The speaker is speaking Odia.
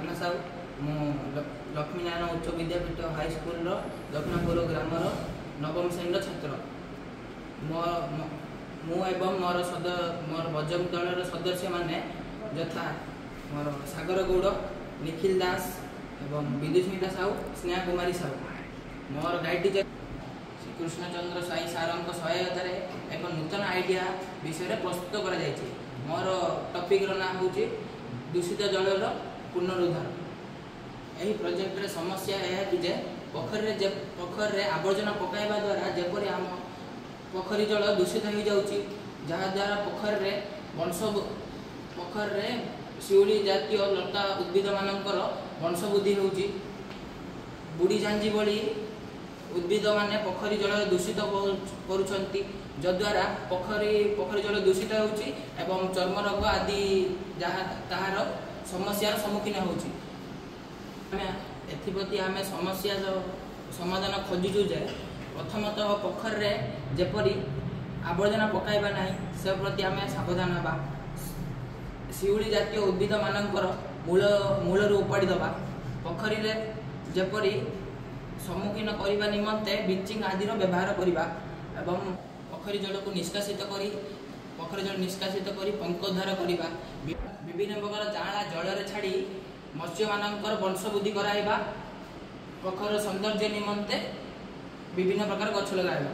କାହ୍ନା ସାହୁ। ମୁଁ ଲକ୍ଷ୍ମୀନାରାୟଣ ଉଚ୍ଚ ବିଦ୍ୟାପୀଠ ହାଇସ୍କୁଲର ଦକ୍ଷିଣପୁର ଗ୍ରାମର ନବମ ଶ୍ରେଣୀର ଛାତ୍ର। ମୁଁ ଏବଂ ମୋର ବଜରଙ୍ଗ ଦଳର ସଦସ୍ୟମାନେ ଯଥା ମୋର ସାଗର ଗୌଡ଼, ନିଖିଲ ଦାସ ଏବଂ ବିଦୁସ୍ମିତା ସାହୁ, ସ୍ନେହା କୁମାରୀ ସାହୁ। ମୋର ଗାଇଡ଼ ଟିଚର ଶ୍ରୀ କୃଷ୍ଣଚନ୍ଦ୍ର ସ୍ୱାଇଁ ସାରଙ୍କ ସହାୟତାରେ ଏକ ନୂତନ ଆଇଡ଼ିଆ ବିଷୟରେ ପ୍ରସ୍ତୁତ କରାଯାଇଛି। ମୋର ଟପିକ୍ର ନାଁ ହେଉଛି ଦୂଷିତ ଜଳର ପୁନରୁଦ୍ଧାର। ଏହି ପ୍ରୋଜେକ୍ଟରେ ସମସ୍ୟା ଏହା କି ଯେ ପୋଖରୀରେ ଆବର୍ଜନା ପକାଇବା ଦ୍ୱାରା ଯେପରି ଆମ ପୋଖରୀ ଜଳ ଦୂଷିତ ହୋଇଯାଉଛି, ଯାହାଦ୍ୱାରା ପୋଖରୀରେ ଶିଉଳି ଜାତୀୟ ଲତା ଉଦ୍ଭିଦମାନଙ୍କର ବଂଶବୃଦ୍ଧି ହେଉଛି। ବୁଢ଼ୀ ଝାଞ୍ଜି ଭଳି ଉଦ୍ଭିଦମାନେ ପୋଖରୀ ଜଳ ଦୂଷିତ କରୁଛନ୍ତି, ଯଦ୍ୱାରା ପୋଖରୀ ଜଳ ଦୂଷିତ ହେଉଛି ଏବଂ ଚର୍ମ ରୋଗ ଆଦି ଯାହା ତାହାର ସମସ୍ୟାର ସମ୍ମୁଖୀନ ହେଉଛି। ଆମେ ଏଥିପ୍ରତି ଆମେ ସମସ୍ୟାର ସମାଧାନ ଖୋଜୁଛୁ ଯେ ପ୍ରଥମତଃ ପୋଖରୀରେ ଯେପରି ଆବର୍ଜନା ପକାଇବା ନାହିଁ, ସେ ପ୍ରତି ଆମେ ସାବଧାନ ହେବା। ଶିଉଳି ଜାତୀୟ ଉଦ୍ଭିଦମାନଙ୍କର ମୂଳରୁ ଉପାଡ଼ି ଦେବା। ପୋଖରୀରେ ଯେପରି ସମ୍ମୁଖୀନ କରିବା ନିମନ୍ତେ ବ୍ଲିଚିଂ ଆଦିର ବ୍ୟବହାର କରିବା ଏବଂ ପୋଖରୀ ଜଳ ନିଷ୍କାସିତ କରି ପଙ୍କୋଦ୍ଧାର କରିବା। ବିଭିନ୍ନ ପ୍ରକାର ଯାଆଁଳା ଜଳରେ ଛାଡ଼ି ମତ୍ସ୍ୟମାନଙ୍କର ବଂଶବୃଦ୍ଧି କରାଇବା। ପୋଖରୀର ସୌନ୍ଦର୍ଯ୍ୟ ନିମନ୍ତେ ବିଭିନ୍ନ ପ୍ରକାର ଗଛ ଲଗାଇବା।